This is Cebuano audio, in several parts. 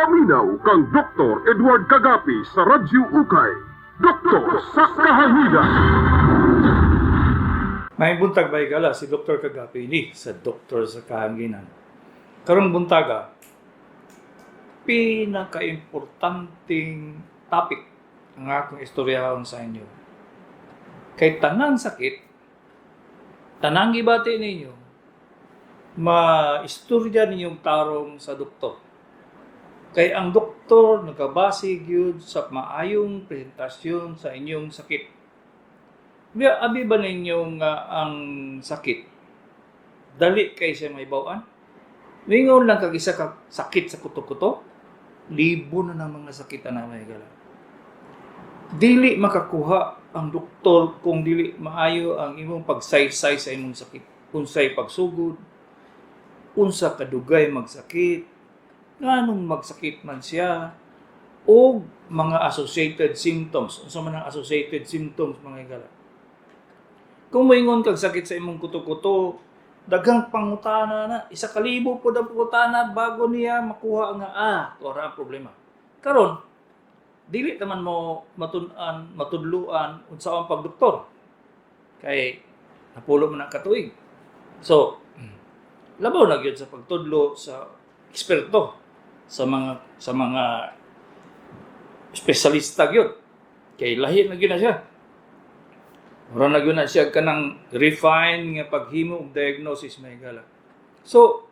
Paminaw kang Dr. Edward Kagapi sa Radyo Ukay. Doktor sa Kahanginan. May buntag, mga higala, si Dr. Kagapi ni sa Doktor sa Kahanginan. Karong buntaga, pinakaimportanteng topic ang akong istoryahon sa inyo. Kay tanang sakit, tanang gibati ninyo, maistorya ninyong tarong sa doktor. Kay ang doktor nagabase gyud sa maayong presentasyon sa inyong sakit. Biya, abi ba ninyo nga ang sakit dali kay siya mahibaw-an? Mingon lang kag isa ka sakit sa kuto-kuto, libo na ng mga sakit na, mga higala. Dili makakuha ang doktor kung dili maayo ang imong pagsaysay sa imong sakit. Unsay pagsugod, unsa kadugay magsakit, nganong magsakit man siya, o mga associated symptoms. Unsa man ang associated symptoms, mga higala? Kung moingon kag sakit sa imong kuto-kuto, daghang pangutana na, 1,000 po ang pangutana bago niya makuha nga ora ang problema. Karon, dili taman mo matun-an, matudluan unsa ang pagdoktor. Kay napulo man ang katuig. So, labaw na gyud sa pagtudlo sa eksperto, sa mga espesyalista gyud. Kay lahi na gyud na siya. Mura na gyud na siya kanang refine nga paghimo og diagnosis, mga higala. So,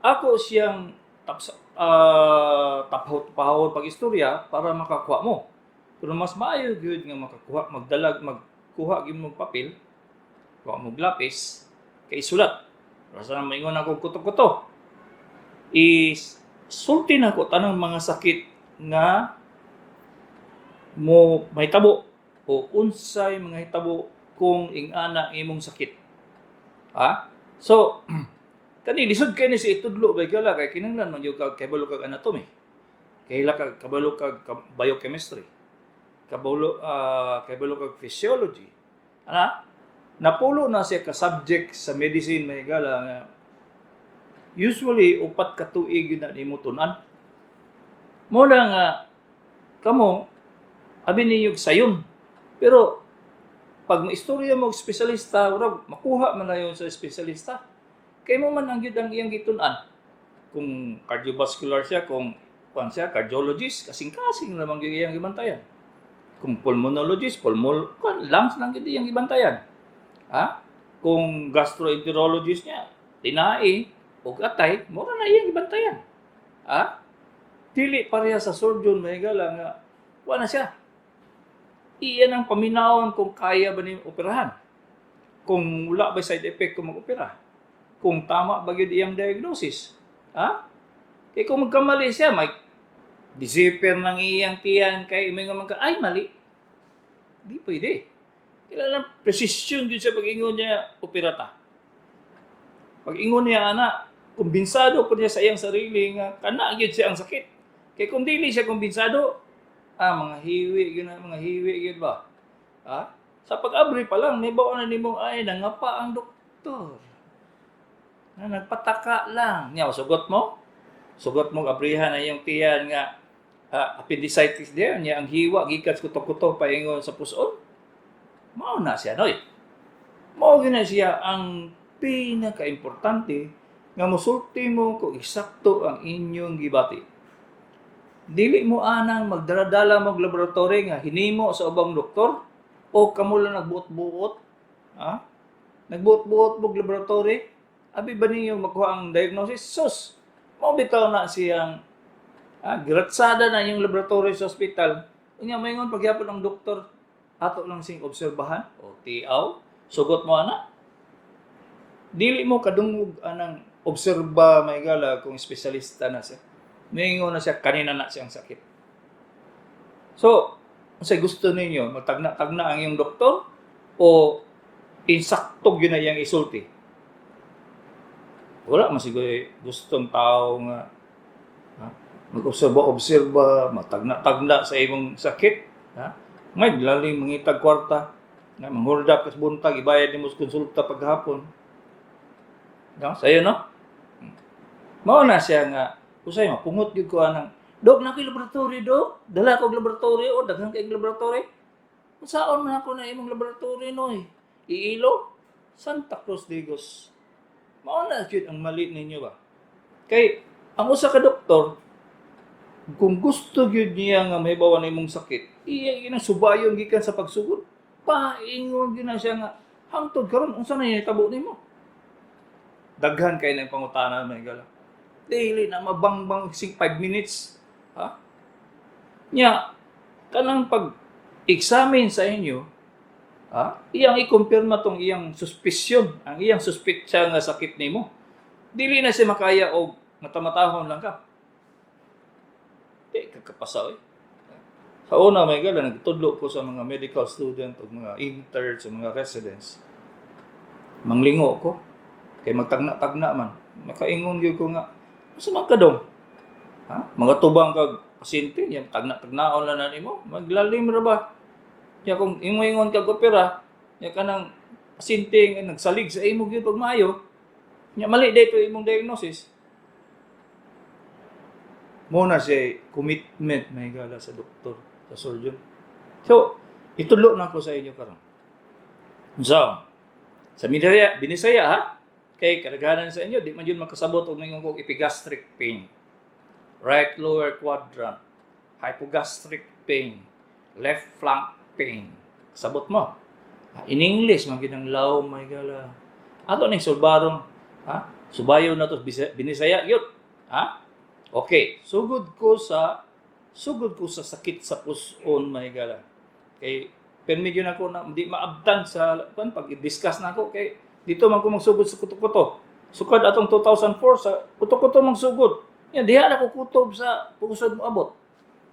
ako siyang taphaw-taphaw pag-istorya para makakuha mo. Pero mas maayo gyud nga makakuha, magdalag, magkuha gyud mo papel, kuha mo lapis, kay isulat. Para sa maingon ako kuto-kuto. Is sulti na ko tanang mga sakit nga mo mahitabo o unsay mga hitabo kung ingana ang imong sakit. Ha? So, kani lisod kay ni si itudlo, bay gala, kay kinahanglan man gyud kag kabalo kag anatomy. Kaila kag kabalo kag biochemistry. Kabalo kag physiology. Ana? Napulo na siya ka subject sa medicine, mga higala, nga usually 4 ka tuig yun na nimo tun-an. Mo na nga kamo abi ninyo sayon. Pero pag maistorya mo og espesyalista, murag makuha man na yun sa espesyalista. Kay mo man ang gyud ang iyang gitun-an. Kung cardiovascular siya, kung kuan siya, cardiologist, kasing-kasing naman gyud iyang gibantayan. Kung pulmonologist, kuan, lungs lang gyud iyang gibantayan. Ha? Kung gastroenterologist niya, tinai ug atay, mura na iyang gibantayan. Ha? Dili pareha sa surgeon, mga higala, nga wa na siya. Iyan ang paminawon kung kaya ba ni operahan. Kung wala ba side effect kung mag-opera. Kung tama ba gyud iyang diagnosis. Ha? Kay kung magkamali siya, may disiper ng iyang tiyan kay may nga magka, ay mali. Di pwede. Kailangan precision gyud sa pag-ingon niya, opera ta. Pag-ingon niya ana, kumbinsado po niya sa iyang sarili nga kana gyud siya ang sakit. Kay kung dili siya kumbinsado, mga hiwi gyud na, mga hiwi gyud ba? Ha? Sa pag-abri pa lang, nibaw na nimong ay nangapa ang doktor. Na nagpataka lang. Nya sugot mo? Sugot mo abrihan na iyong tiyan nga appendicitis diya niya ang hiwa gikan sa kuto-kuto paingon sa puson. Mao na siya noy. Mao gyud na siya ang pinakaimportante nga mosulti mo kung eksakto ang inyong gibati. Dili mo anang magdala-dala mo og laboratory nga hinimo sa ubang doktor o kamo lang nagbuot-buot. Ha? Nagbuot-buot mo og laboratory, abi ba ninyo makuha ang diagnosis? Sus! Mao bitaw na siyang giratsada na yung laboratory sa ospital. Unya maingon pagyapon ang doktor, ato lang sing obserbahan o tiaw, sugot mo ana. Dili mo kadungog anang obserba, mga higala, kung espesyalista na siya. Maingon na siya kanina na siyang sakit. So, unsay gusto ninyo? Magtagna-tagna ang iyong doktor o insakto gyud na iyang isulti? Wala man siguro gustong tao nga ha, mag-obserba-obserba, matagna-tagna sa imong sakit, ha? Ngay lalim mangitag kwarta, nga manghulda ka sa buntag, ibayad nimo sa konsulta paghapon. No? Sayo no? Mao na siya nga Usay mapungot gyud ko anang, "Dok, naa koy laboratory, dok. Dala ko og laboratory o daghan kay laboratory. Unsaon man ako na imong laboratory, noy? Iilo Santa Cruz Digos." Mao na gyud ang mali ninyo ba? Kay ang usa ka doktor, kung gusto gyud niya nga mahibawan imong sakit, iya ginang subayon gikan sa pagsugod. Paingon gyud na siya nga hangtod karon unsa na nahitabo nimo. Daghan kay nang pangutana, mga higala. Dili na mabangbang sing 5 minutes. Ha? Nya, kanang pag examine sa inyo, ha? Iyang i-kumpirma tong iyang suspicion, ang iyang suspetsa nga sakit nimo. Dili na siya makaya og matamatahon lang ka. Di ka kapasa oy. Sa una, mga higala, nagtudlo ko sa mga medical student o mga interns o mga residents. Manglingo ko. Kay magtagna-tagna man. Makaingon gyud ko nga, "Unsa man ka dong? Ha? Mga tubang kag pasyente, yan tagna-tagnaon lang na nimo. Maglalim ra ba? Ya kung ingon kag opera, ya kanang pasyente nga nagsalig sa imo gyud pag maayo, nya mali dito imong diagnosis." Mao na siya commitment, mga higala, sa doktor, sa surgeon. So, itudlo na ko sa inyo karon. So, sa Binisaya, Binisaya ha, kay kadaghanan sa inyo, di man yun makasabot og mingon kog epigastric pain, right lower quadrant, hypogastric pain, left flank pain. Kasabot mo. In English, man ginang law, mga higala. Ato ning sulbarong, ha? Subayo na to Binisaya yun. Ha? Okay, sugod ko sa sakit sa puson, mga higala. Kay permi gyud ako na di maabtan sa kan pag i-discuss na ako kay dito man ko magsugod sa kuto-kuto. Sukad atong 2004 sa kuto-kuto magsugod. Yan diha na ko kutob sa pusod mo abot.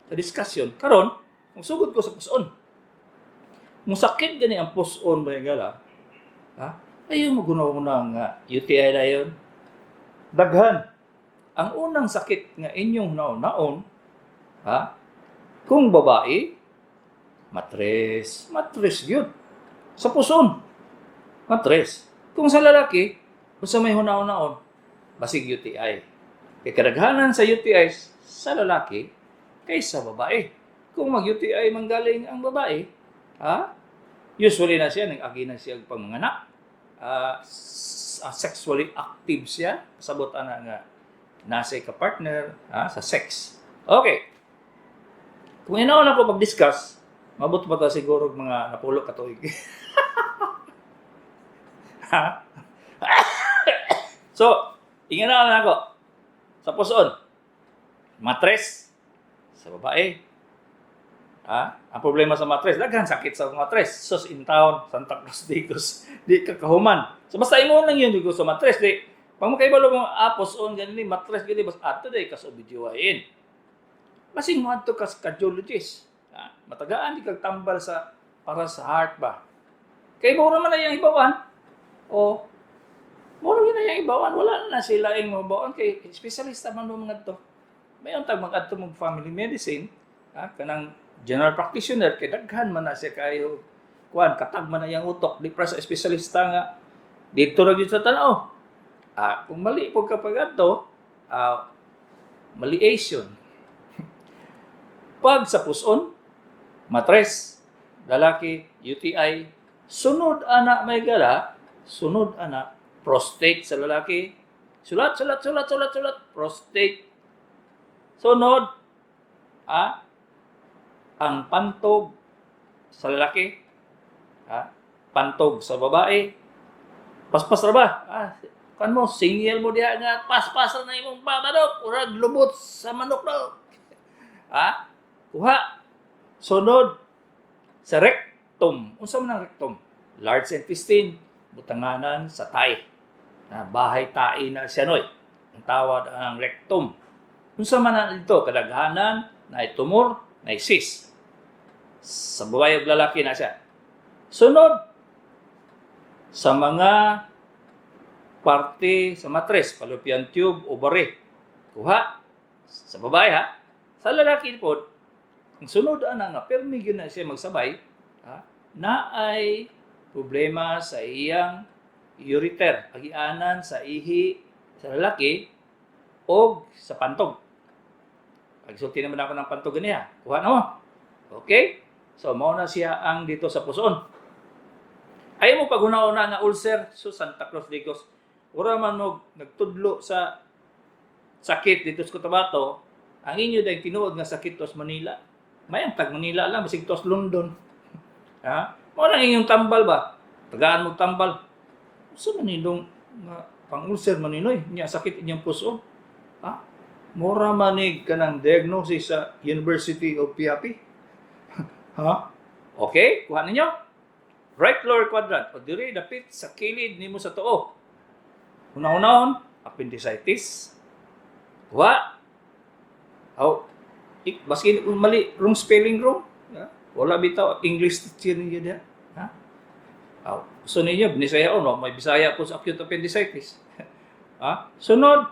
Sa discussion karon, magsugod ko sa puson. Musakit gani ang puson, mga higala. Ha? Ayaw mo guna nga UTI na yun. Daghan. Ang unang sakit nga inyong naon-naon, ha? Kung babae, matres. Matres yun. Sa puson. Matres. Kung sa lalaki, kung sa may hunaon-naon, basig UTI. Kay kadaghanan sa UTI sa lalaki kaysa babae. Kung mag-UTI manggaling ang babae, ha? Usually na siya, nag-agi na siya pagmanganak. Sexually active siya. Sabot ana nga nasa ka partner, ha, sa sex. Okay. Kung inaon ako pag-discuss, mabot pa ta siguro og mga napulo ka tuig. Ha? So, inganaon na ako. Sa puson, matres sa babae. Ha? Ang problema sa matres, daghan sakit sa matres. Sus in town, Santa Cruz Digos, di ka kahuman. So basta imo lang yun digo sa matres, di. Pag makaibalo mo apos on ganini matres gani bas ato day ka sa OBGYN. Basing mo adto ka sa cardiologist. Ha? Matagaan di kag tambal sa para sa heart ba. Kay mo man na yang ibawan. O mo na yang ibawan, wala na sila ing mabawan kay espesyalista man mo mga to. Mayon tag mag-adto mo family medicine, ha, kanang general practitioner kay daghan man na siya kayo kuan katag man na yang utok di pra sa espesyalista nga dito ra gyud sa tan-aw. Kung mali po kapag adto, maliation. Pag sa puson, matres, lalaki, UTI, sunod ana mga higala, sunod ana, prostate sa lalaki, sulat, sulat, sulat, sulat, sulat, prostate. Sunod, ang pantog sa lalaki, pantog sa babae, paspas ra ba? Kan mo, singyal mo diha nga, paspas na imong babanok, urag lubot sa manok daw. Ha? Kuha. Sunod, sa rectum. Unsa man ang rectum? Large intestine, butanganan sa tae. Na bahay tae na siya noy. Ang tawad ang rectum. Unsa man ang dito? Kadaghanan, na tumor, na cyst. Sa babae ug lalaki na siya. Sunod, sa mga parte sa matres, fallopian tube, ovary. Kuha. Sa babae ha. Sa lalaki po, ang sunod ana nga permi gyud na siya magsabay, ha, na ay problema sa iyang ureter, agianan sa ihi sa lalaki o sa pantog. Pagsulti naman ako ng pantog niya. Kuha na mo. Okay? So, mao na siya ang dito sa puson. Ayaw mo paghuna-una nga ulcer, so Santa Cruz Digos. Ura man mo nagtudlo sa sakit dito sa Cotabato, ang inyo dahil tinuod nga sakit tos Manila. Mayang tag Manila lang, basig tos London. Ha? Mao lang inyong tambal ba? Tagaan mo tambal. Sa manilong nga pang ulcer maninoy, nya sakit inyong puso. Ha? Mura manig kanang diagnosis sa University of Piapi. Ha? Okay, kuha ninyo. Right lower quadrant o diri dapit sa kilid nimo sa tuo. Una-unahon, appendicitis. Kuha. Aw, baski mali, wrong spelling, wrong. Ha? Wala bitaw English teacher ninyo diha. Ha? Aw, so ninyo Bisaya o no, may Bisaya po sa acute appendicitis. Ha? Sunod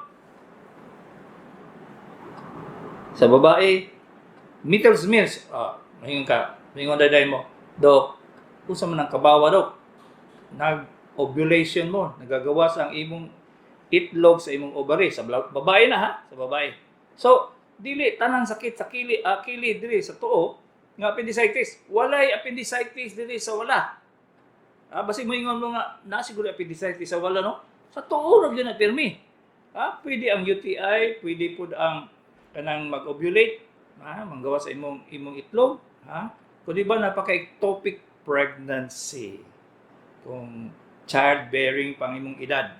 sa babae, Mittles Mills. Ah, mahingon ka. Mahingon daday mo. Dok, usa man ang kabawa, dok. Nag-ovulation mo, nagagawas ang imong itlog sa imong ovary sa babae na ha, sa babae. So, dili tanan sakit sa kili, kili diri sa tuo nga appendicitis. Walay appendicitis diri sa wala. Ah, basig mo ingon mo nga na siguro appendicitis sa wala, no? Sa tuo ra gyud na pirmi. Ah, pwede ang UTI, pwede pud ang kanang mag-ovulate, ha, manggawa sa imong imong itlog, ha? Kung di ba napaka-ectopic pregnancy kung childbearing pang imong edad.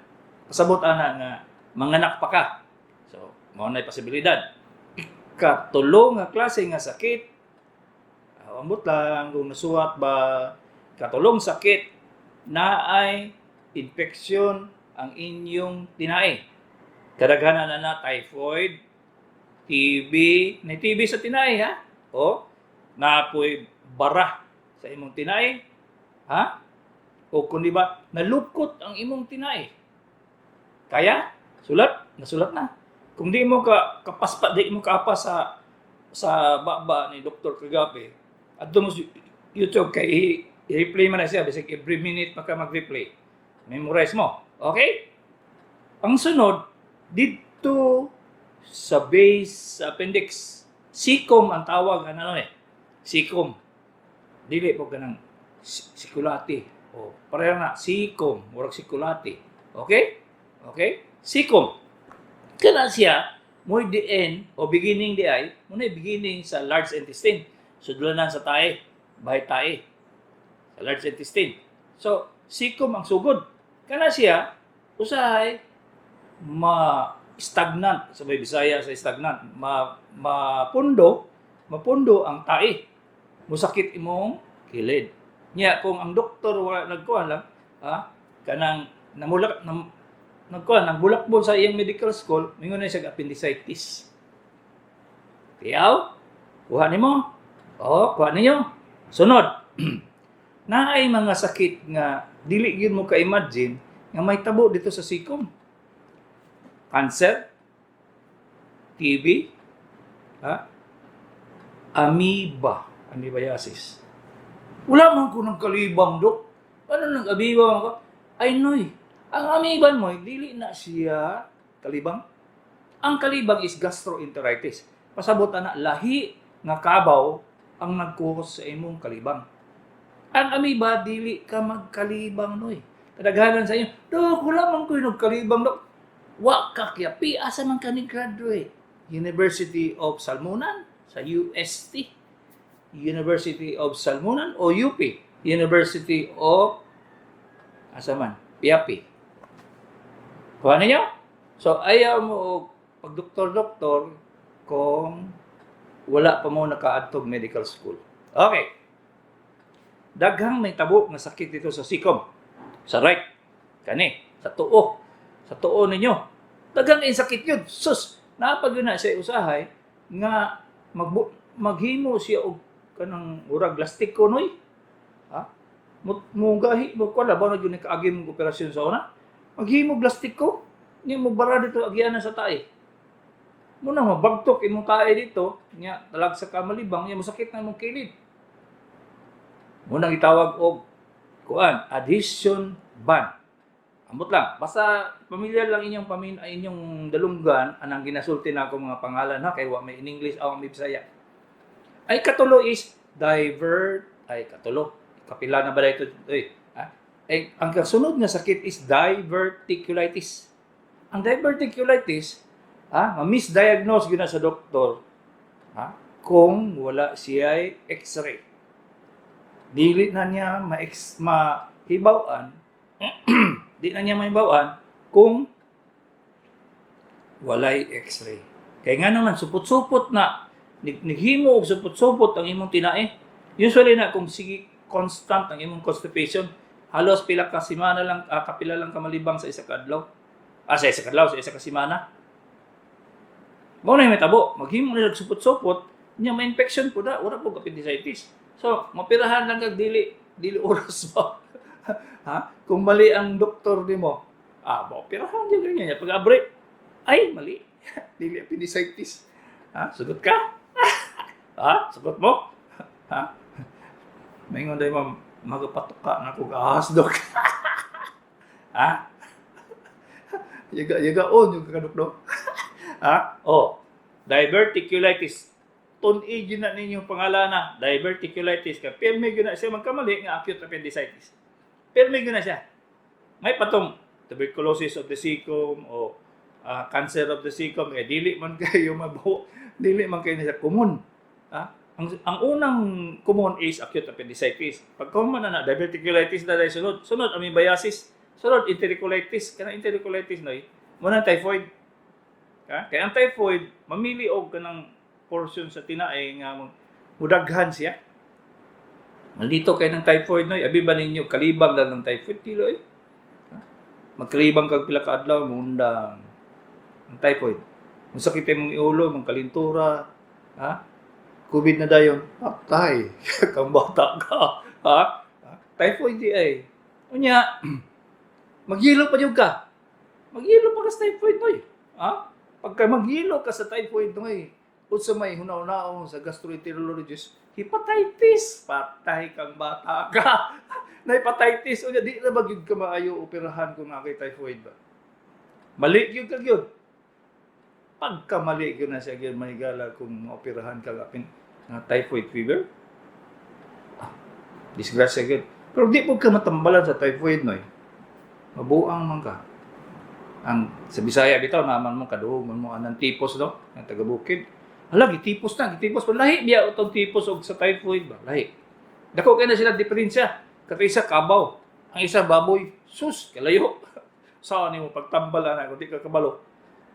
Pasabot ana nga manganak pa ka. So, mao na posibilidad. Ikatulo nga klase nga sakit, ambot lang kung nasuwat ba, katulong sakit na ay infeksyon ang inyong tinae. Kadaghanan na na typhoid, TB, na TB sa tinae ha? O napoy bara sa imong tinae, ha? O kung di ba nalukot ang imong tinae. Kaya sulat, nasulat na. Kung di mo ka kapaspa, di mo kaapas sa baba ni Dr. Kagape, adto mo sa YouTube kay i-replay man na siya bisag every minute pa ka mag-replay. Memorize mo. Okay? Ang sunod, dito sa base sa appendix, cecum ang tawag ano eh. Cecum. Dili po kanang sikulati. O pareha na cecum, murag sikulati. Okay? Okay? Cecum. Kana siya mo'y the end o beginning di ay, muna beginning sa large intestine. Sudlanan sa tae, bahay tae. Sa large intestine. So, cecum ang sugod. Kana siya, usahay, ma-stagnant, sa may Bisaya sa stagnant, ma mapundo, mapundo ang tae. Musakit imong kilid. Nya kung ang doktor wala nagkuan lang, ha, kanang namulak nam, nagkuan nang bulakbon sa iyang medical school, mingon na siya appendicitis. Tiyaw, kuha nimo. Oo, kuha ninyo. Sunod. Naay mga sakit nga dili gyud mo ka-imagine nga may tabo dito sa cecum. Cancer, TB, ha? Amoeba, amoebiasis. Wala man ko ng kalibang, dok. Ano nang amoeba man ko? Ay, noy. Ang amoeba mo, dili na siya kalibang. Ang kalibang is gastroenteritis. Pasabot ana, lahi nga kabaw ang nagkuhos sa imong kalibang. Ang amoeba, dili ka magkalibang, noy. Kadaghanan sa inyo, "Dok, wala man ko nagkalibang, dok." Wa ka kyapi, asa man ka ni graduate? University of Salmonan sa UST. University of Salmonan o UP? University of asa man? Piapi. Kuha ninyo? So ayaw mo og pagdoktor-doktor kung wala pa mo nakaadtog medical school. Okay. Daghang may tabo nga sakit dito sa cecum. Sa right. Kani, sa tuo. Sa tuo ninyo. Daghang sakit yun. Sus, napag yun na siya usahay nga maghimo siya og kanang murag lastiko noy. Ha? Mo mo gahi mo ko ba na jud kaagi mong operasyon sa una? Maghimo lastiko. Nya mo bara dito agianan sa tae. Muna mabagtok imong tae dito, nya talag sa kamalibang, nya mosakit na imong kilid. Muna gitawag og kuan, adhesion band. Ambot lang. Basta pamilyar lang inyong pamin ay inyong dalunggan anang ginasulti na ako mga pangalan ha, kay wa may in English aw may Bisaya. Ay, katulo is divert, ay katulo. Kapila na ba ito? Oy, ha? Ay, ang kasunod nga sakit is diverticulitis. Ang diverticulitis, ma-misdiagnose gyud na sa doktor, ha, kung wala siya X-ray. Dili na niya mahibaw-an, di na niya mahibaw-an kung walay X-ray. Kaya nga naman, supot-supot na, naghimo og supot-supot ang imong tinae. Usually na kung sige constant ang imong constipation, halos pila ka semana lang, kapila lang ka malibang sa isa ka adlaw. Ah, sa isa ka adlaw, sa isa ka semana. Mao na yung may tabo, maghimo na supot-supot, nya may infection po na, wala po appendicitis. So, mapirahan lang kag dili dili oras ba. Ha? Kung mali ang doktor nimo, mo pirahan din ganyan. Pag abre, ay mali. Dili appendicitis. Ha? Sugot ka? Ha? Sugot mo? Ha? Maingon dahil ma'am, magapatuka na kog ahas, dok. Ha? Yaga, yaga on yung kakadok. Ha? Oh, diverticulitis. Tun-i gyud na ninyong pangalan na diverticulitis ka. Pirmi gyud na siya magkamali nga acute appendicitis. Pirmi gyud na siya. May patong tuberculosis of the cecum o cancer of the cecum, kay dili man kayo mabuo, dili man kayo na siya common. Ha? Ang unang common is acute appendicitis. Pag common na na, diverticulitis na dahil sunod. Sunod, amoebiasis. Sunod, enterocolitis. Kanang enterocolitis na mo na typhoid. Ha? Kaya ang typhoid, mamili og kanang portion sa tinae nga mudaghan siya. Malito kay ng typhoid noy, abi ba ninyo kalibang lang ng typhoid tilo eh. Ha? Magkalibang kag pila ka adlaw mundang ang typhoid. Masakit imong ulo, mong kalintura, ha? COVID na dayon, patay. Kang bata ka. Ha? Typhoid di ay. Unya, maghilo pa jud ka. Maghilo pa ka sa typhoid noy. Ha? Pagka maghilo ka sa typhoid noy, unsa may hunaw-hunaon sa gastroenterologist, hepatitis. Patay kang bata ka. Na hepatitis, unya di na ba gyud ka maayo operahan kung naa kay typhoid ba? Mali gyud ka gyud. Pagka mali gyud na siya gyud mahigala kung maoperahan ka apin nga typhoid fever. Ah, disgrasya gyud. Pero di po ka matambalan sa typhoid noy. Mabuang man ka. Ang sa Bisaya bitaw naman mo kaduhog man mo anang tipos no, ang taga bukid. Hala, gitipos na, gitipos pa lahi biya utong tipos og sa typhoid ba? Lahi. Dako kay na sila diferensya. Kato isa kabaw, ang isa baboy. Sus, kalayo. Saan nimo pagtambal ana kung di ka kabalo?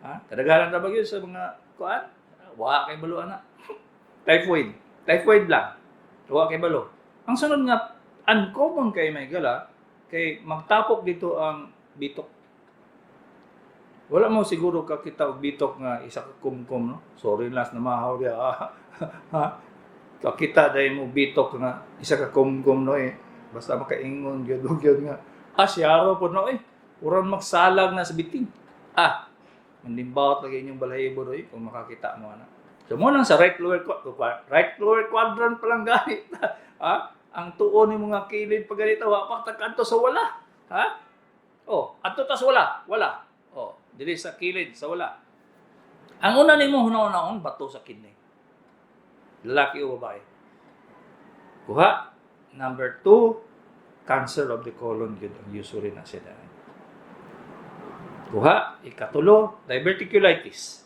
Ha? Kadaghanan ra ba gyud sa mga kuan? Wa kay balo ana. Typhoid. Typhoid lang. Wa kay balo. Ang sunod nga uncommon kay may gala kay magtapok dito ang bitok. Wala mo siguro kakita og bitok nga isa ka kumkum no. Sorry las na mahaw dia. Ha? Kakita dahil mo bitok nga isa ka kumkum no eh. Basta makaingon gyud og gyud nga. Ah, siyaro po no eh. Uran magsalag na sa biting. Ah, manlimbawat lagi inyong balahibo do eh, kung makakita mo ana. So mo lang sa right lower quadrant pa lang ganit. Ha? Ang tuon ni mga kilid pag ganito, wa pa ta sa wala. Ha? Oh, adto ta sa wala, wala. Oh, dili sa kilid sa wala. Ang una nimo hunaw-hunaon bato sa kidney. Lalaki o babae. Kuha. Number 2, cancer of the colon gyud ang usually na siya dahil. Kuha. Ikatulo, diverticulitis.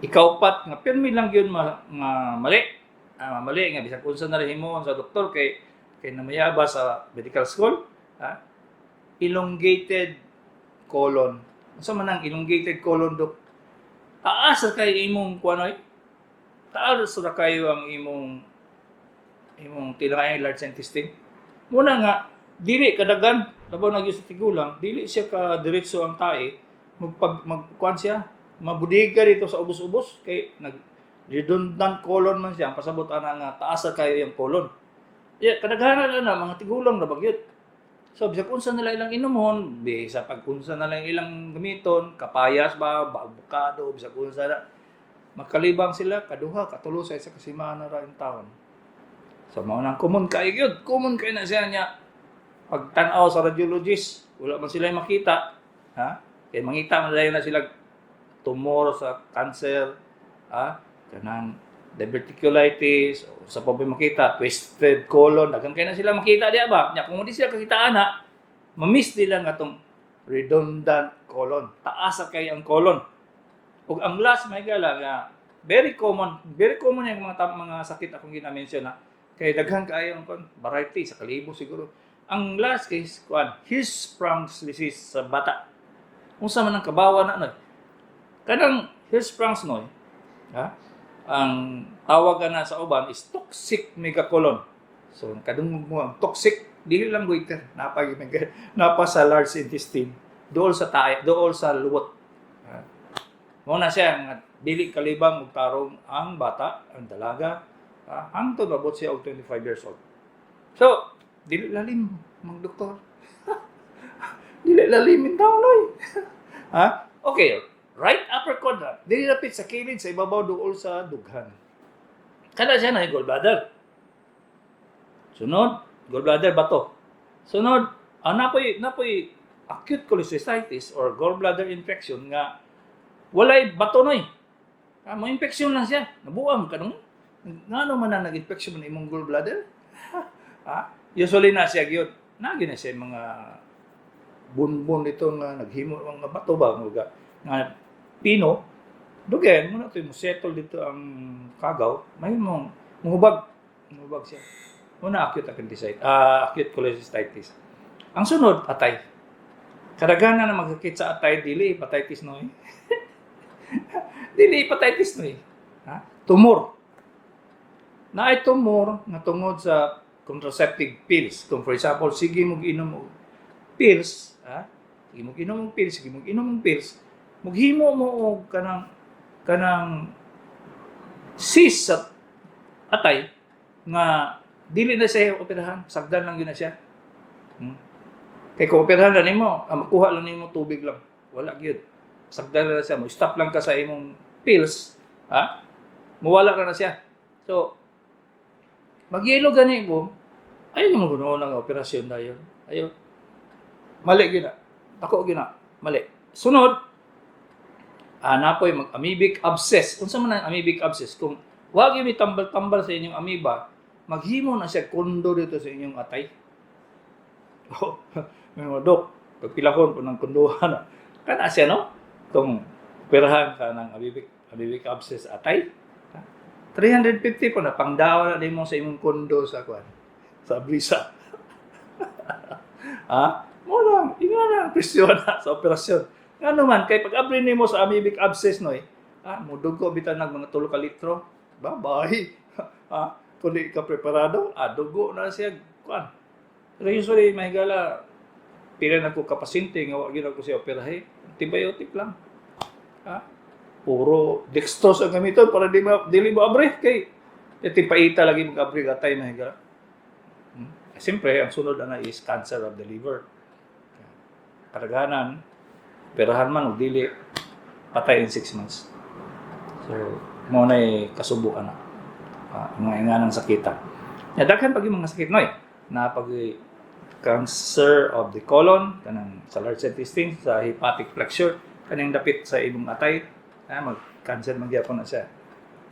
Ikaupat nga pirmi lang gyud nga mali. Ah, mali nga bisag unsa na rin himuon sa doktor kay kay namayaba sa medical school, ha? Elongated colon. Unsa man ang elongated colon, dok? Taas ra kay imong kuan oy. Taas ra kayo ang imong imong tinakayang large intestine. Muna nga dili kadagan labaw na gyud sa tigulang, dili siya ka diretso ang tae, magpag magkuan siya, mabudiga dito sa ubos-ubos kay nag redundant colon man siya. Ang pasabot ana nga taas ra kayo yung colon. Yeah, kadaghanan na mga tigulang na bagyot. So bisag unsa nila ilang inumon, bisa pag unsa na lang ilang gamiton, kapayas ba, avocado, bisag unsa na. Makalibang sila kaduha, katulo sa isa ka semana ra in taon. So mao nang common kay gyud, common kay na siya niya. Pagtan-aw sa radiologist, wala man sila makita, ha? Kay mangita man dayon na sila tumor sa cancer, ha? Kanang diverticulitis, o sa pa ba makita, twisted colon, daghan kay na sila makita diya ba? Nya kung di sila kakita ana, ma-miss nila nga tong redundant colon. Taas sa kay ang colon. Ug ang last, may gala nga very common yung mga sakit akong gina-mention na kay daghan kaayo ang kon variety sa kalibo siguro. Ang last is kuan, Hirschsprung's disease sa bata. Unsa man ang kabawa na noy? Kanang Hirschsprung's noy, ha? Ang tawag na sa uban is toxic megacolon. So kadungog mo ang toxic, dili lang goiter, napa sa large intestine, dool sa tae, dool sa luwot. Ha? Mao na siya nga dili kalibang og tarong ang bata, ang dalaga, ha? Hangtod mabot siya og 25 years old. So, dili lalim mang doktor. Dili lalim taon noy. Ha? Okay, right upper quadrant, dili lapit sa kilid, sa ibabaw duol sa dughan. Kada siya na gallbladder. Sunod, gallbladder bato. Sunod, napoy acute cholecystitis or gallbladder infection nga walay bato noy. Mo infection lang siya. Nabuang ka nung ngano man na nag-infection man imong gallbladder? Ha? Usually na siya gyud. Nagi na siya mga bunbun dito nga naghimo mga bato ba nga nga pino dugen mo na to mo settle dito ang kagaw, may mong muhubag muhubag siya mo na acute appendicitis, acute cholecystitis. Ang sunod, atay. Kadaghanan na magsakit sa atay, dili hepatitis noy, dili hepatitis noy, ha? Tumor na ay tumor nga tungod sa contraceptive pills. Kung for example, sige mo inom og pills, ha? Sige mo inom og pills, sige mo inom og pills, mughimo mo og kanang cyst sa atay nga dili na siya operahan, sagdan lang yun na siya. Kay kung operahan na nimo, makuha lang nimo tubig lang. Wala gyud. Sagdan lang na siya, mo stop lang ka sa imong pills, ha? Muwala ka na siya. So, magyelo gani mo, ayaw mo ganoon ang operasyon na yun. Ayaw. Mali gyud na. Ako gyud na. Mali. Sunod, napoy mag amoebic abscess. Unsa man ang amoebic abscess? Kung wag yung tambal-tambal sa inyong amoeba, maghimo na siya kondo dito sa inyong atay. Oh, may mga dok, pagpilakon po ng kondohan. Kana siya, no? Kung operahan ka ng amoebic abscess atay, ha? 350 po na, pangdawa na din mo sa imong kondo sa kwan, sa Brisa. Ha? Mo lang, inga na ang presyo na sa operasyon. Nga naman, kay pag abri nimo sa amoebic abscess noy, mudugo bitan nag mga 3 ka litro. Bye-bye. Ha? Kung di ka preparado, dugo na siya kuan. Pero usually mahigala pila na ko kapasyente nga wa gyud ako siya operahe. Antibiotic lang. Ha? Puro dextrose ang gamiton para di ma dili mo abre kay timpaita lagi mag-abri atay, mahigala. Siyempre, ang sunod na is cancer of the liver. Kadaghanan, operahan man o dili, patay in 6 months. So, mo na kasubuan na. Mga inganang sakita. Ya, daghan pag yung mga sakit noy. Na pag cancer of the colon, kanang sa large intestine, sa hepatic flexure, kanang dapit sa imong atay, mag-cancer man gyapon na siya.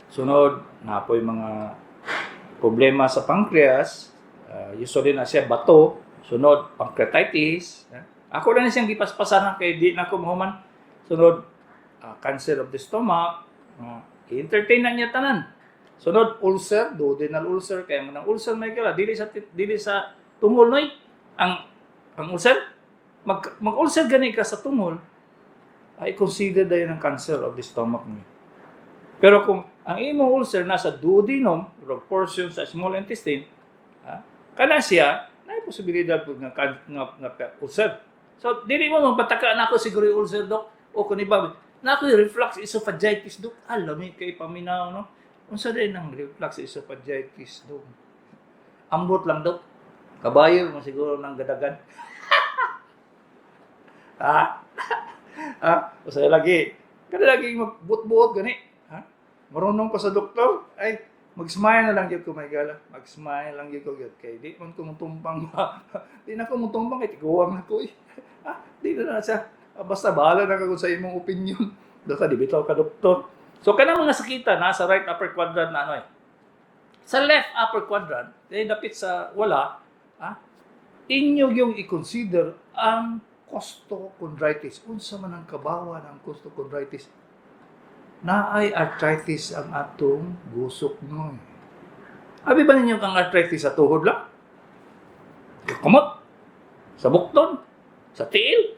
Sunod, napoy mga problema sa pancreas, usually na siya bato, sunod pancreatitis. Ako na siyang gipaspasan kay di na ko mahuman. Sunod, cancer of the stomach, i-entertain na niya tanan. Sunod, ulcer, duodenal ulcer, kaya ang ulcer may kala, dili sa tungol noy. Ang ulcer, mag ulcer gani ka sa tungol, ay consider dayon ang cancer of the stomach mo. Pero kung ang imong ulcer nasa duodenum, or portion sa small intestine, kana siya, na posibilidad po nga ulcer. So, dili mo magpataka na ako siguro yung ulcer, dok. O kung iba, na ako yung reflux esophagitis, dok. Alam mo, kay paminaw, no? Unsa din ang reflux esophagitis, dok? Ambot lang, dok. Kabayo mo siguro ng gadagan. Ha? Ha? Usay lagi. Kada lagi magbut-buot gani. Ha? Marunong pa sa doktor? Ay, Mag-smile na lang gyud ko, mga higala. Mag-smile lang gyud ko gyud kay di man ko mutumpang ba. Di na ko mutumpang kay tiguang na ko eh. Ah, di na na siya. Ah, basta bahala na ka kung sa imong opinion. Basta di bitaw ka doktor. So kanang mga sakita nasa right upper quadrant na ano eh. Sa left upper quadrant, eh, dapit sa wala, ah, inyo yung i-consider ang costochondritis. Unsa man ang kabawa ng costochondritis? Naay arthritis ang atong gusok noy. Abi ba ninyo kang arthritis sa tuhod lang? Kamot? Sa bukton? Sa tiil?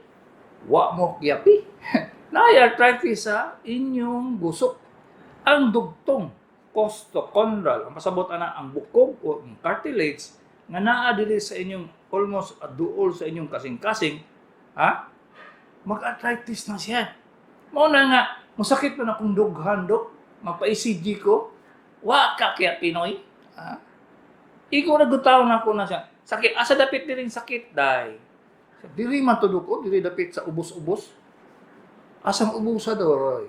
Wa mo kiyapi. Naay arthritis sa inyong gusok. Ang dugtong costochondral, ang pasabot ana ang bukog o ang cartilage nga naa diri sa inyong almost duol sa inyong kasing-kasing, ha? Mag-arthritis na siya. Mao na nga, masakit man akong dughan, dok. Magpa-ECG ko. Wa ka kaya Pinoy. Ha? Ikaw na gutaw na ako na siya. Sakit. Asa dapit diring sakit, day? Diri man to, dok, oh. Diri dapit sa ubos-ubos. Asang ubusa daw,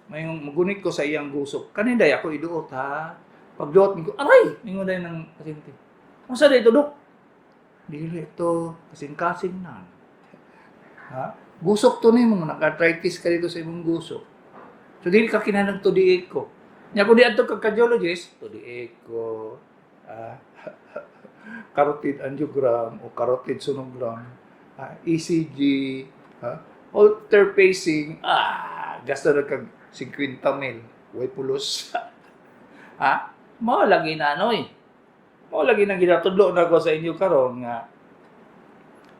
May magunit ko sa iyang gusok. Kaninday ako iduot, ha? Pagduot, ko, aray! Mingo day ng pasyente. Unsa day to, dok? Dili to, kasing-kasing na. Ha? Gusok to nimo, nag-arthritis ka dito sa imong gusok. So dili ka kinahanglan to di ko. Nya kung di adto kag cardiologist, to di ko, ah, carotid angiogram o carotid sonogram, ah, ECG, ah, Holter pacing, ah, gasto na kag 50 mil, way pulos. Ha? Mao lagi na noy. Mao lagi nang ginatudlo na ko sa inyo karon nga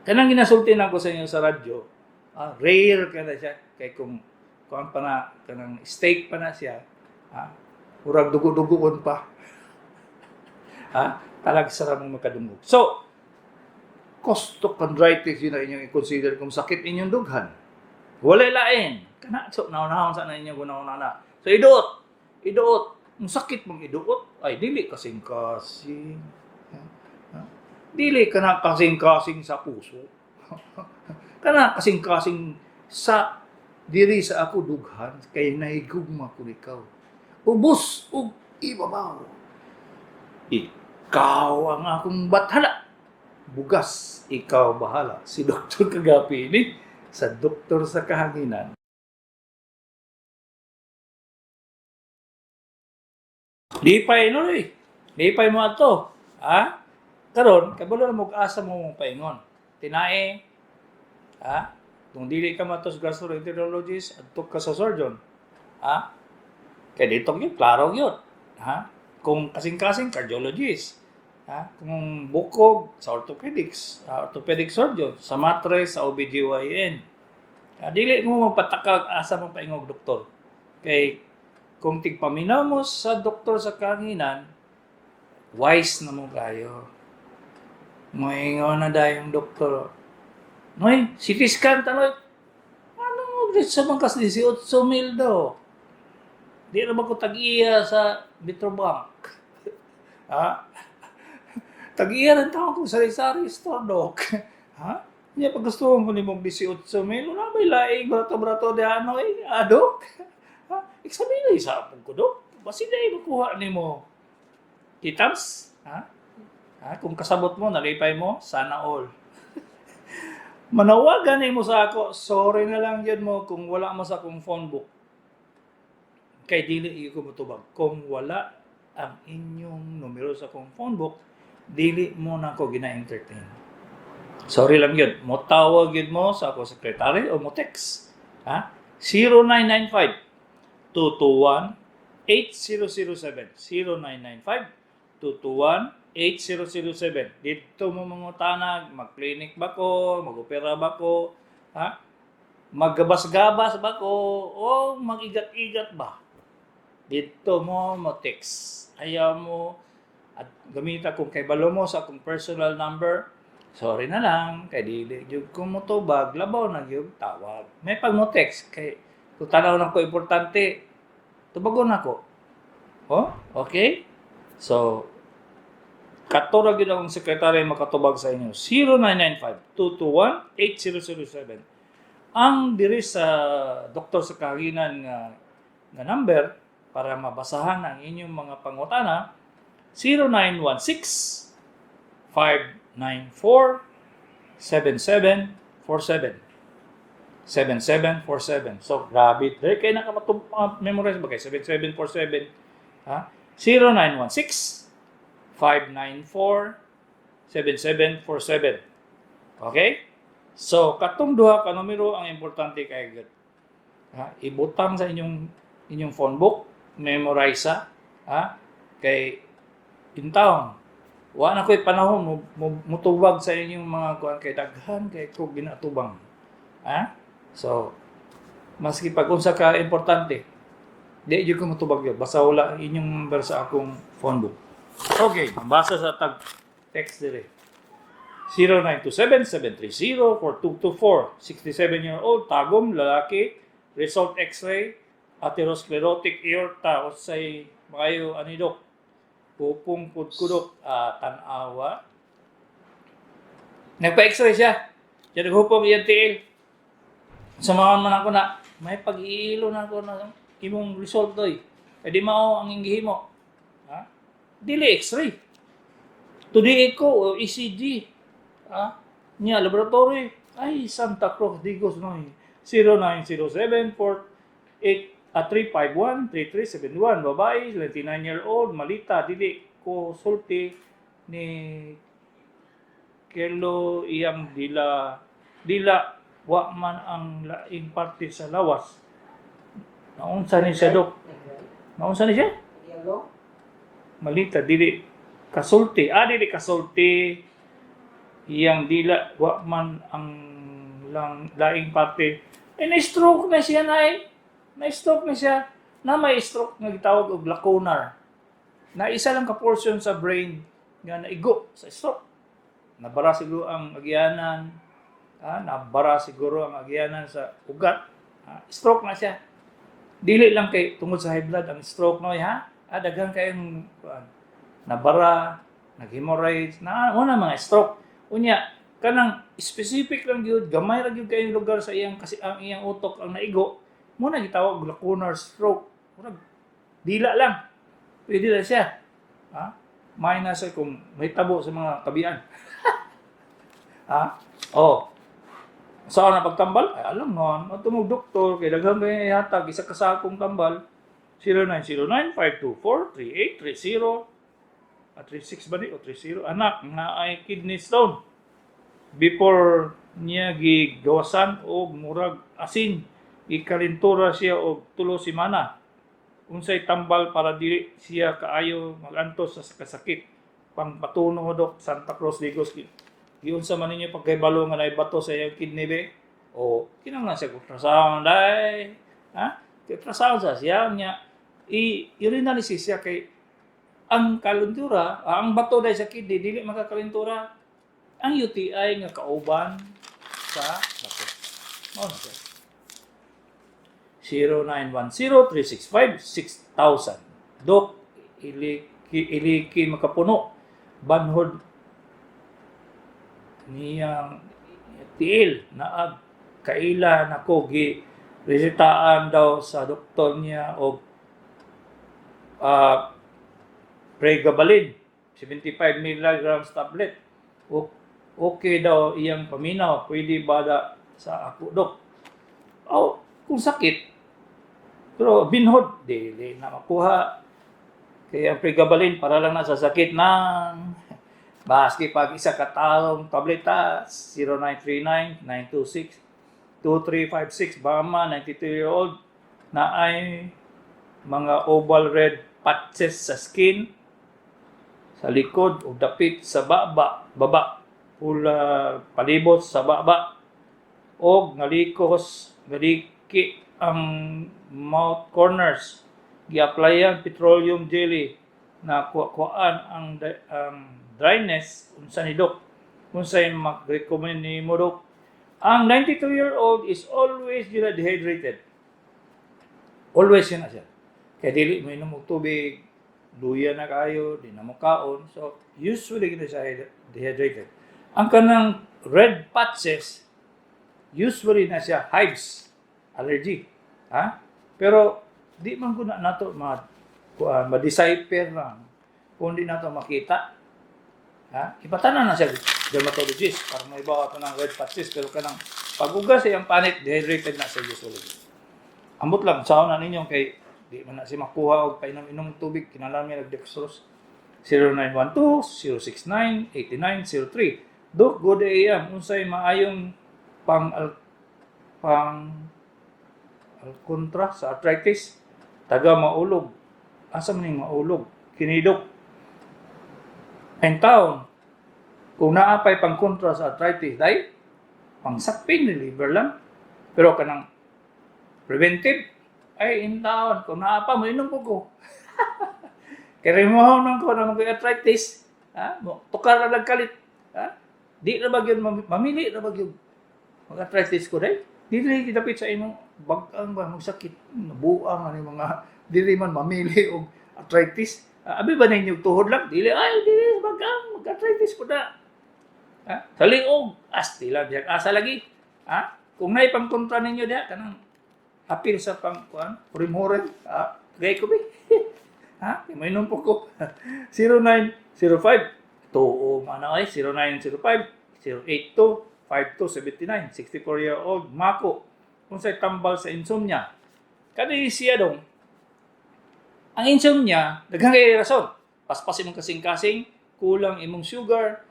kanang ginasulti na ko sa inyo sa radyo, ah, rare ka na siya kay kung kuan pa na kanang steak pa na siya, ah, murag dugo-dugoon pa. Ha? Talag sa mong makadungog. So, costochondritis yun na inyong i-consider kung sakit inyong dughan. Wala lain. Kana, so, naunahon sa na inyo gunaon na. So, iduot. Iduot. Ang sakit mong iduot, ay, dili kasing-kasing. Ha? Dili ka na kasing-kasing sa puso. Kana kasing-kasing sa diri sa ako dughan kay nahigugma ko ikaw. Ubos ug ibabaw. Ikaw ang akong bathala. Bugas, ikaw bahala. Si Dr. Kagapi ni sa Doktor sa Kahanginan. Lipay no eh. Lipay mo ato. Ha? Karon, kabalo na mo asa mo mong paingon. Tinae. Ha? Kung dili ka matos gastroenterologist, adto ka sa surgeon. Ha? Kay dito gyud, klaro gyud. Ha? Kung kasing-kasing cardiologist. Ha? Kung bukog sa orthopedics, sa orthopedic surgeon, sa matres, sa OBGYN. Ha? Dili mo magpatakag asa mo paingog doktor. Kay kung tigpaminaw mo sa doktor sa kahanginan, wise na mo kayo. Moingon na dayong doktor. Noy, CT scan tanoy. Ano mo sa mga kas 18 mil daw. Di na ba ko tag-iya sa Metrobank? Ha? Tag-iya rin tao kung sari-sari store, dok. Ha? Niya pag gusto mo ni mong 18 mil, wala ba'y laing brato-brato di ano eh, adok? Ha? Examine sa apong ko, dok. Basi na makuha ni mo. Kitams? Ha? Ha? Kung kasabot mo, nalipay mo, sana all. Manawagan mo sa ako, sorry na lang yun mo kung wala mo sa akong phone book. Kay dili ko motubag. Kung wala ang inyong numero sa akong phone book, dili mo na ako gina-entertain. Sorry lang yun. Mo tawag yun mo sa ako secretary o mo text. Ha? 0995 221 8007. 0995 221 8007. Dito mo mangutanag, mag-clinic ba ko, mag-opera ba ko, ha? Maggabas-gabas ba ko, o mag-igat-igat ba? Dito mo mo text. Ayaw mo at gamita kung kay balo mo sa akong personal number, sorry na lang, kay dili jud ko motubag, labaw na gyud tawag. May pag mo text kay kung tanaw lang ko importante, tubagon ako. Oh, okay? So, kato ra gyud akong sekretary makatubag sa inyo. 0995-221-8007. Ang diri sa doktor sa kahanginan nga nga number Para mabasahan ang inyong mga pangutana, 0916 594 7747. 7747. So, grabe. Dali kayo naka memorize ba kayo? 7747. Ha? 0916 594 7747. Okay? So, katong duha ka numero ang importante kay gud. Ha? Ibutang sa inyong inyong phone book, memorize, ha? Kay intawon wa na ko'y panahon mo mutubag sa inyong mga kuan kay daghan kay ko ginatubang. Ha? So, maski pag unsa ka importante, di jud ko motubag yun. Basta wala ang inyong number sa akong phone book. Okay, basa sa tag text dire. 0927-730-4224. 67-year-old, Tagum, lalaki, result X-ray, atherosclerotic aorta, unsay maayo ani, dok? Pupong pud ko, dok, tan-awa. Nagpa-X-ray siya. Diyan naghupong iyang tiil. Samahan man ako na, may pag-iilo na ako na imong result doy. E di mao ang gihimo. Ha? Dili X-ray. 2D echo o ECG. Ha? Nya laboratory. Ay, Santa Cruz Digos no. 0907 48 351 3371. Babae, 29-year-old, Malita, dili ko sulti ni kelo iyang dila dila wa man ang laing parte sa lawas. Naunsa ni siya, dok? Naunsa ni siya? Yellow? Malita, dili kasulti. Ah, dili kasulti iyang dila wa man ang lang laing parte. Eh, na-stroke na siya na eh. Na-stroke na siya. Na may stroke nga gitawag og lacunar. Na isa lang ka portion sa brain nga naigo sa stroke. Nabara siguro ang agyanan. Ah, nabara siguro ang agyanan sa ugat. Ah, stroke na siya. Dili lang kay tungod sa high blood ang stroke no ha. Ah, daghan kayong kuan. Nabara, nag-hemorrhage, na una mga stroke. Unya, kanang specific lang gyud, gamay ra gyud kayong lugar sa iyang kasi ang iyang utok ang naigo, mo na gitawag lacunar stroke. Murag dila lang. Pwede na siya. Ha? May na siya kung may tabo sa mga kabian. Ha? Oh. Saan na pagtambal? Ay, alam nga, ato doktor, kay daghan kay ihatag, isa ka sakong tambal. 0909-524-3830 at 36 ba ni? O 30? Anak, nga ay kidney stone. Before niya gigawasan og murag asin, ikalintura siya og 3 semana. Unsay tambal para dili siya kaayo magantos sa kasakit? Pangpatuno, dok, Santa Cruz Digos. Giunsa man ninyo pagkahibalo nga naay bato sa iyang kidney be? O kinahanglan siya ultrasound ay. Ha? Ultrasound sa siya niya i urinalysis siya kay ang kalentura, ah, ang bato dahil sa kidney dili makakalentura ang UTI nga kauban sa bato. Mao na siya. 0910-365-6000. Dok, iliki, iliki makapuno. Banhod niyang tiil naag kaila nako gi resitaan daw sa doktor niya og pregabalin 75 milligrams tablet. Okay daw iyang paminaw. Pwede ba da sa ako, dok? Oh, kung sakit pero binhod dili na makuha kaya ang pregabalin para lang na sa sakit ng baski pag isa ka talong tableta. 0939 926 2356. Bama, 92-year-old, na ay mga oval red patches sa skin sa likod o dapit sa baba baba pula palibot sa baba og ngalikos ngaliki ang mouth corners. Gi-applyan petroleum jelly na kuan ang dryness. Unsa ni, dok? Unsay mag-recommend nimo, dok? Ang 92-year-old is always gina dehydrated, always yun na siya kay dili mo inom og tubig, luya na kayo, di na mo kaon, so usually gina siya dehydrated. Ang kanang red patches, usually na siya hives, allergy, ha? Pero Di man guna nato ma kuan, ma-decipher lang kung di nato makita. Ha? Ipatanan na siya dermatologist para may bawa to ng red patches, pero kanang pag-ugas iyang panit, dehydrated na siya usually. Ambot lang sa na ninyo kay di man na siya makuha og painom-inom tubig, kinahanglan niya nag dextrose. 0912 069 8903. Dok, good AM. Unsay maayong pang kontra sa arthritis? Taga Maulog. Asa man ning Maulog? Kinidok. In town, kung naa pay pang kontra sa arthritis, dai pang sakpin ni liver lang. Pero kanang preventive, ay in town, kung naa pa, moinom po ko. Kaya mo man ko na mag arthritis, ha? Mo tukar na nagkalit, ha? Di na ba gyud mamili na ba gyud mag arthritis ko dai? Dili gidapit sa imong bag-ang ba magsakit, nabuang ani mga dili man mamili og arthritis. Ah, abi ba ninyo tuhod lang? Dili, ay dili bag-ang mag arthritis po na. Ha? Sa liog, asti lang biyak asa lagi. Ha? Kung naay pangkontra ninyo diha kanang apil sa pang kuan, hurim-hurim, ha? Tagay ko bi. Ha? Mainom po ko. 0905 tuo man ay 0905 082 5279. 64-year-old Mako, kung tambal sa insomnia? Kani siya dong, ang insomnia, daghang kay rason: paspas imong kasing-kasing, kulang imong sugar,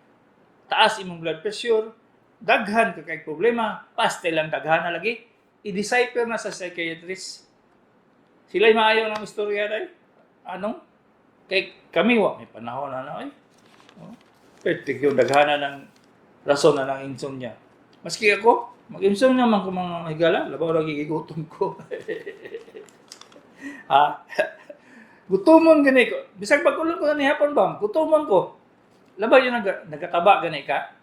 taas imong blood pressure, daghan ka kay problema, paste lang daghan na lagi. I-decipher na sa psychiatrist. Sila'y maayo ng istorya dahil. Anong? Kay kami wa may panahon na na ay. Oh. Pwede yung daghana ng rason na ng insomnia. Maski ako, mag-insomnia man ko, mga higala, labaw lagi gigutom ko. Ha? Gutomon gani ko. Bisag pagkulong ko ni hapon ba, gutomon ko. Labaw yung nagataba gani ka.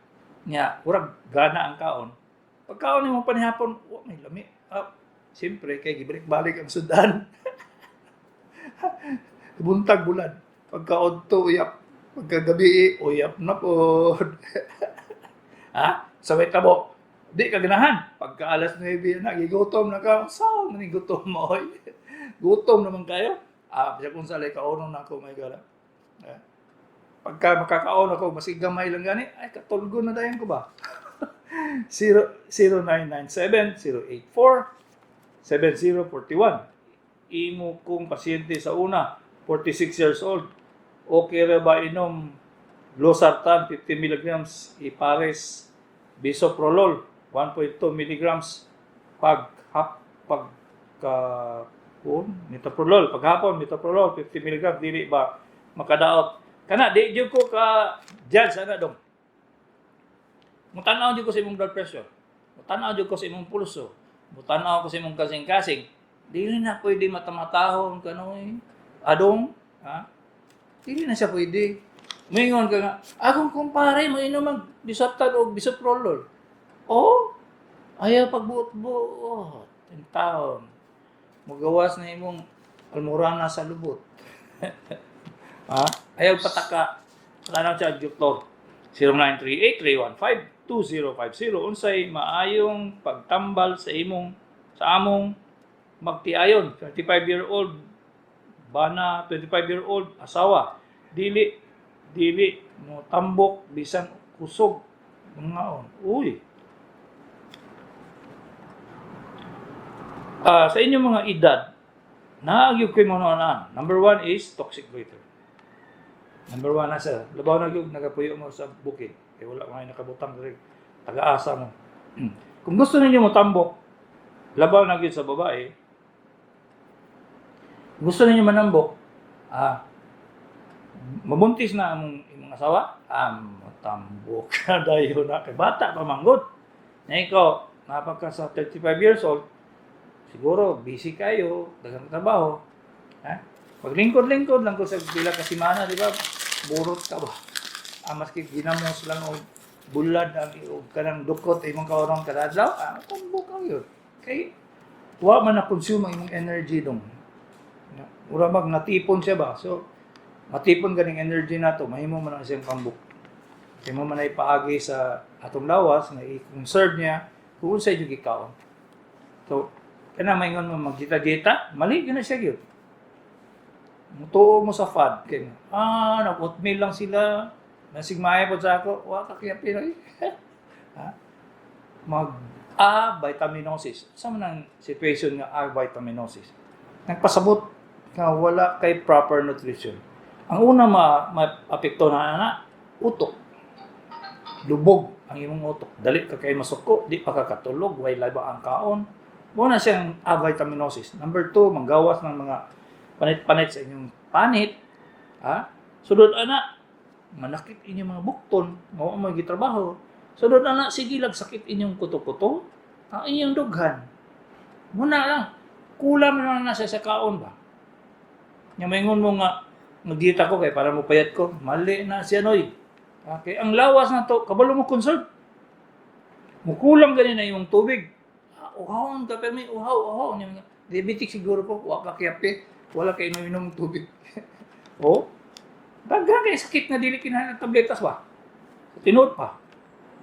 Nya, murag gana ang kaon. Pagkaon nimo panihapon, wa may lami. Ah, siyempre kay gibalik-balik ang sudan. Buntag bulan. Pagka-odto, uyap. Pagkagabi, uyap na po. Ha? Sa may tabo, di ka ganahan. Pagka alas 9 na, gigutom na ka. Saan man yung gutom mo, oy? Gutom naman kayo. Ah, bisa kung sa kaonon na ako, may gala. Eh? Pagka makakaon ako, masig gamay lang gani, ay katulgo na dayon ko ba? 0, 0997 084 7041. Imo kong pasyente sa una, 46 years old. Okay ra ba inom losartan 50 milligrams ipares bisoprolol 1.2 milligrams pag hap pag kun metoprolol paghapon, metoprolol 50 milligrams, dili ba makadaot kana? Di jud ko ka judge ana dong. Mutanaw jud ko sa imong blood pressure, mutanaw jud ko sa imong pulso, mutanaw ko sa imong kasing-kasing. Dili na pwede matamatahon kanoy adong, ha? Dili na siya pwede moingon ka nga akong kumpare mo inom ang Losartan o bisoprolol. Oh, ayaw pagbuot-buot in taon, magawas na imong almorana sa lubot, ha? Ayaw pataka. Tanaw siya doktor. 0938-315-2050. Unsay maayong pagtambal sa imong sa among magtiayon? 25-year-old bana, 25-year-old asawa, dili dili mo tambok bisan kusog mangaon. Uy. Ah, sa inyong mga edad, naa gyud ko'y mga. Number one is toxic goiter. Number one na sa labaw na gyud nagapuyo mo sa bukid. Kay wala mga nakabutang diri. Taga-asa mo. Kung gusto ninyo mo tambok, labaw na gyud sa babae. Gusto ninyo manambok, mabuntis na among imong asawa, tambok ka dayon na kay bata pa manggod. Na ikaw, napaka sa 35 years old, siguro busy kayo, daghang trabaho. Ha? Paglingkod-lingkod lang ko sa pila ka semana, di ba? Burot ka ba? Ah, maski ginamos lang og bulad ang og kanang dukot imong kaonon kada adlaw, tambok ka yun. Kay wa man na consume ang imong energy dong. Ura mag natipon siya ba? So matipon ganing energy nato, mahimo man ang siyang pambuk. Kay mo man ay paagi sa atong lawas nga i-conserve niya kung unsay jud gikaon. So Kana maingon mo magdita-dita, mali gyud na siya gyud. Mutuo mo sa fad kay nag-oatmeal lang sila. Nasigmaya po sa ako, wa ka kaya Pinoy. Ha? Mag avitaminosis. Sa man ang situation nga avitaminosis? Nagpasabot nga wala kay proper nutrition. Ang una ma-apekto na ana, utok. Lubog ang imong utok. Dali ka kay masuko, di pa ka katulog, way laba ang kaon. Mao na siyang avitaminosis. Number 2, manggawas ng mga panit-panit sa inyong panit. Ha? Sulod ana, manakit inyong mga bukton, mao ang mga gitrabaho. Sulod ana, sige lag sakit inyong kuto-kuto, ang inyong dughan. Muna lang, kulang na na siya sa kaon ba? Nya maingon mo nga, magdita ko kay para mo payat ko, mali na siya, noy. Okay, ang lawas na to, kabalo mo conserve. Mukulang gani na imong tubig. Ah, uhawon ka pero may uhaw, uhaw. Nya mga, diabetic siguro ko, wa ka kiyapi, wala kay inom-inom tubig. Oh, daghan kay sakit nga dili kinahanglan tabletas ba? Tinuod pa.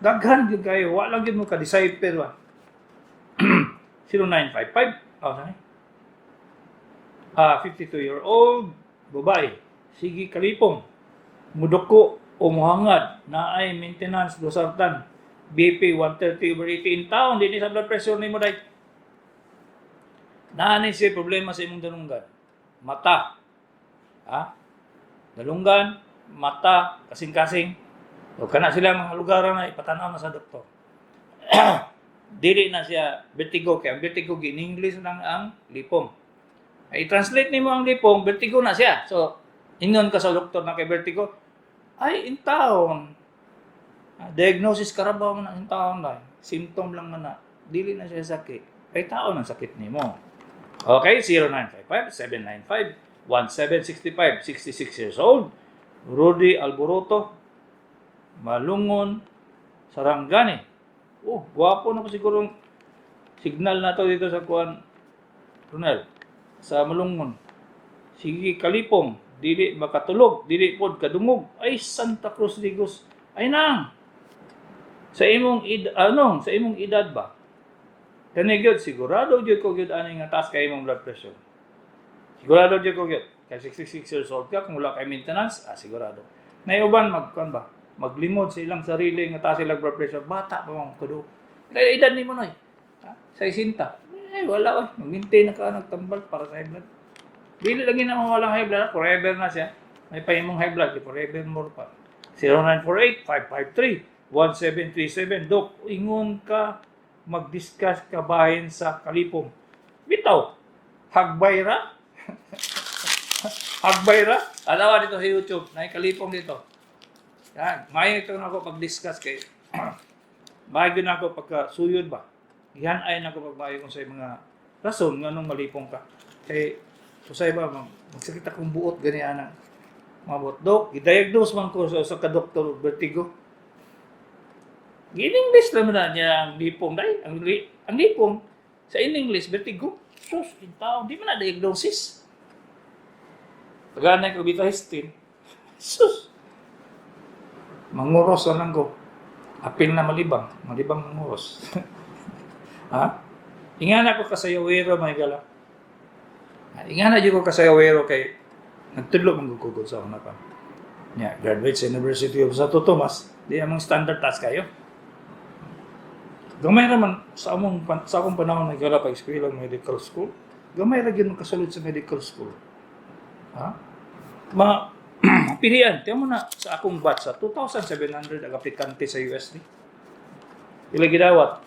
Daghan gyud kayo, wa lang gyud mo ka-decipher ba. 0955. Oh, sorry. 52-year-old babae. Sige kalipong. Muduko o muhangad na ay maintenance losartan. BP 130/80 in town. Di ni sa blood pressure nimo dai. Naa ni siya problema sa imong dalunggan. Mata. Ha? Dalunggan, mata, kasing-kasing. O kana sila mga lugar na ipatanaw na sa doktor. Dili na siya vertigo kay ang vertigo gin-English lang ang lipong. Ay, i-translate nimo ang lipong, vertigo na siya. So, ingon ka sa doktor na kay vertigo, ay in town. Diagnosis karabaw man na in town na. Symptom lang man na. Dili na siya sakit. Ay taon ang sakit nimo. Okay, 0955-795-1765, 66 years old. Rudy Alboroto, Malungon, Sarangani. Oh, gwapo na po siguro ang signal na to dito sa kuan, Ronel, sa Malungon. Sige, kalipong, dili makatulog, dili pod kadungog. Ay, Santa Cruz Digos. Ay nang. Sa imong edad ba? Kani gyud sigurado gyud ko gyud ani nga taas kay imong blood pressure. Sigurado gyud ko gyud. Kay 66 years old ka, kung wala kay maintenance, sigurado. Nay uban magkuan ba? Maglimod sa ilang sarili nga taas ilang blood pressure, bata pa man kudo. Kaya edad nimo noy. Ha? Sa 60. Eh wala oy, mag-maintain na ka nagtambal para sa high blood. Dili lagi na mawalang high blood, forever na siya. May pahimong high blood, forever more pa. 0948-553-1737. Dok, ingon ka mag-discuss ka bahin sa kalipong. Bitaw, hagbay ra? Hagbay ra? Alawa dito sa YouTube, na kalipong dito. Yan, maayo ito na ako pag-discuss kay maayo na ako pagka suyod ba. Yan ay na ako pagbayo kung sa mga rason nga nung malipong ka. Kay usay ba magsakit akong buot gani ana. Mga buot dok, gi-diagnose man ko sa ka doktor vertigo. Gi-English lang na niya ang lipong dai, ang lipong sa in English vertigo. Sus, in tao, di man na diagnosis. Taganay ko betahistine. Sus. Manguros na lang ko. Apil na malibang, malibang manguros. Ha? Ingana ko kasayawero mga gala. Ingana jud ko kasayawero kay nagtudlo man gud ko sa una pa. Nya, graduate sa University of Santo Tomas, di among standard task kayo. Gamay ra man sa akong panahon nagkala pa eskwela medical school. Gamay ra gyud makasulod sa medical school. Ha? Ma pilian, tiyan mo na sa akong batch sa 2,700 ang aplikante sa UST. Pila gidawat?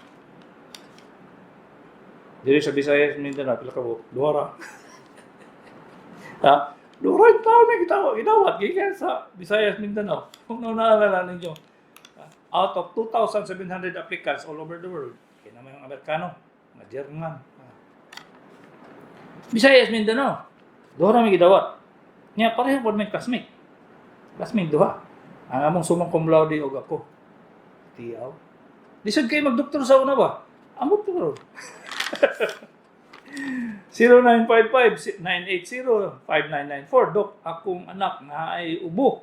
Diri sa Visayas, Mindanao, pila ka buok? Duha ra. Ha? Duha ra tao na gidawat gikan sa Visayas, Mindanao. Kung naalala ninyo. Out of 2,700 applicants all over the world, kaya naman yung Amerikano, mga German. Visayas, Mindanao. Duha ra may gidawat. Nya pareho pod may classmate. Classmate duha. Ang among summa cum laude og ako. Tiyaw. Lisod kayo magdoktor sa una ba? Amot ko ro. 0955-980-5994. Dok, akong anak na ay ubo.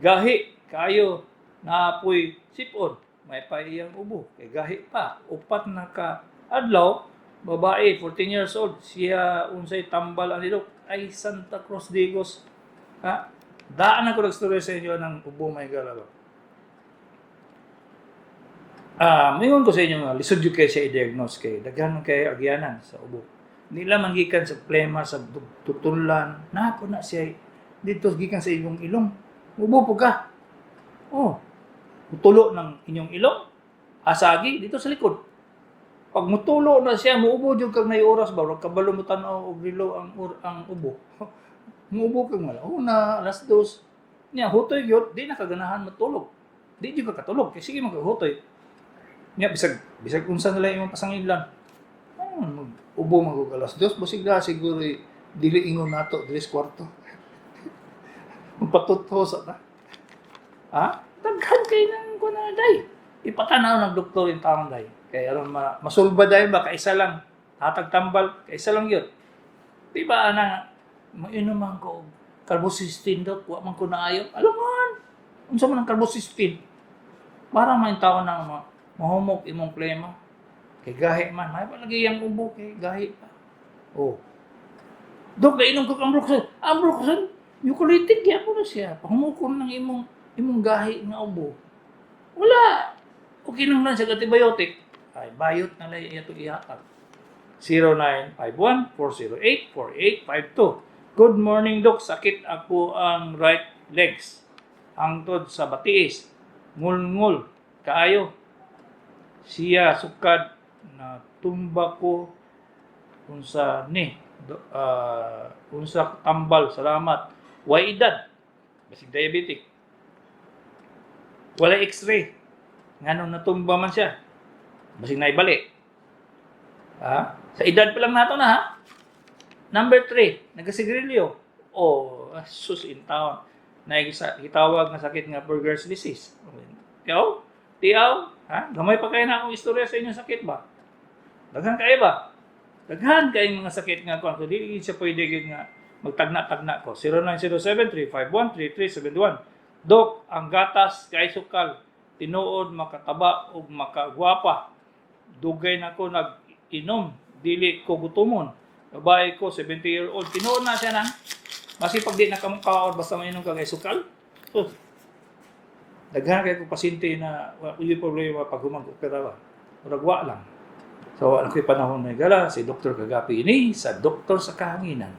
Gahi, kayo, naapoy sipon. May pa iyang ubo. Kay gahi pa. 4 na ka adlaw, Babae, 14 years old. Siya unsay tambal ani, Dok? Ay, Santa Cruz Digos. Ha? Daan ako nagstorya sa inyo ng ubo, mga higala ba? Ah, moingon ko sa inyo nga lisod jud kay siya i-diagnose kay daghan man kay agyanan sa ubo. Nila man gikan sa plema sa tutunlan, naa po na siya dito gikan sa inyong ilong. Ubo po ka. Oh. Mutulo ng inyong ilong, asagi dito sa likod. Pag mutulo na siya, muubo jud kag nay oras ba, wag kabalo mo tan-aw og relo ang ubo. Muubo kag wala. Una, alas 2. Nya hutoy gyud, di na kaganahan matulog. Di jud ka katulog kay sige man kag hutoy. Nya bisag bisag unsa nila imong pasangidlan. Oh, ubo man kog alas 2, basig na siguro eh, dili ingon nato diri sa kwarto. Magpatutho sa ta. Ha? Daghan kay nang kuan na day. Ipatanaw ng doktor yung taong day. Kaya aron masulba day ba kaisa lang. Hatag tambal, kaisa lang yun. Di ba ana mainom man ko og carbocisteine, dok, wa man ko naayo. Alangan. Unsa man ang carbocisteine? Para man tao nang mahumok imong plema. Kay gahi man, may palagi ang ubo kay gahi pa. Oh. Dok, nainom ko ambroxol. Ambroxol, mucolytic gyapon na siya. Pahumukon ng imong gahi nga ubo. Wala. Okay lang lang siya antibiotic. Ay, bayot na lang ito ihatag. 0951-408-4852. Good morning, Dok. Sakit ako ang right legs. Hangtod sa batiis. Ngul-ngul. Kaayo. Siya sukad na tumba ko unsa ni unsa tambal? Salamat. Way edad, basig diabetic, wala X-ray, nganong natumba man siya? Basig naibali, ha? Sa edad pa lang nato na, ha. Number 3, nagasigarilyo. Oh, sus in town na gitawag nga sakit nga Buerger's disease. Tiyaw tiyaw, ha. Gamay pa kayo na akong istorya sa inyong sakit ba. Daghan kayo ba? Daghan kayong mga sakit nga kuan. So dili gid siya pwede gyud nga magtagna-tagna ko. 0907-351-3371. Dok, ang gatas kay sukal tinuod makataba ug makagwapa? Dugay na ko nag-inom, dili ko gutomon. Babae ko, 70 year old. Tinuod na siya nang basi pag di na kamukhaon basta mainom ka kay sukal. Oh. Daghan kay ko pasyente na wa ko'y problema pag humag opera ba. Murag wa lang. So, wala ko'y panahon na gala, si Dr. Kagapi ini sa Doktor sa Kahanginan.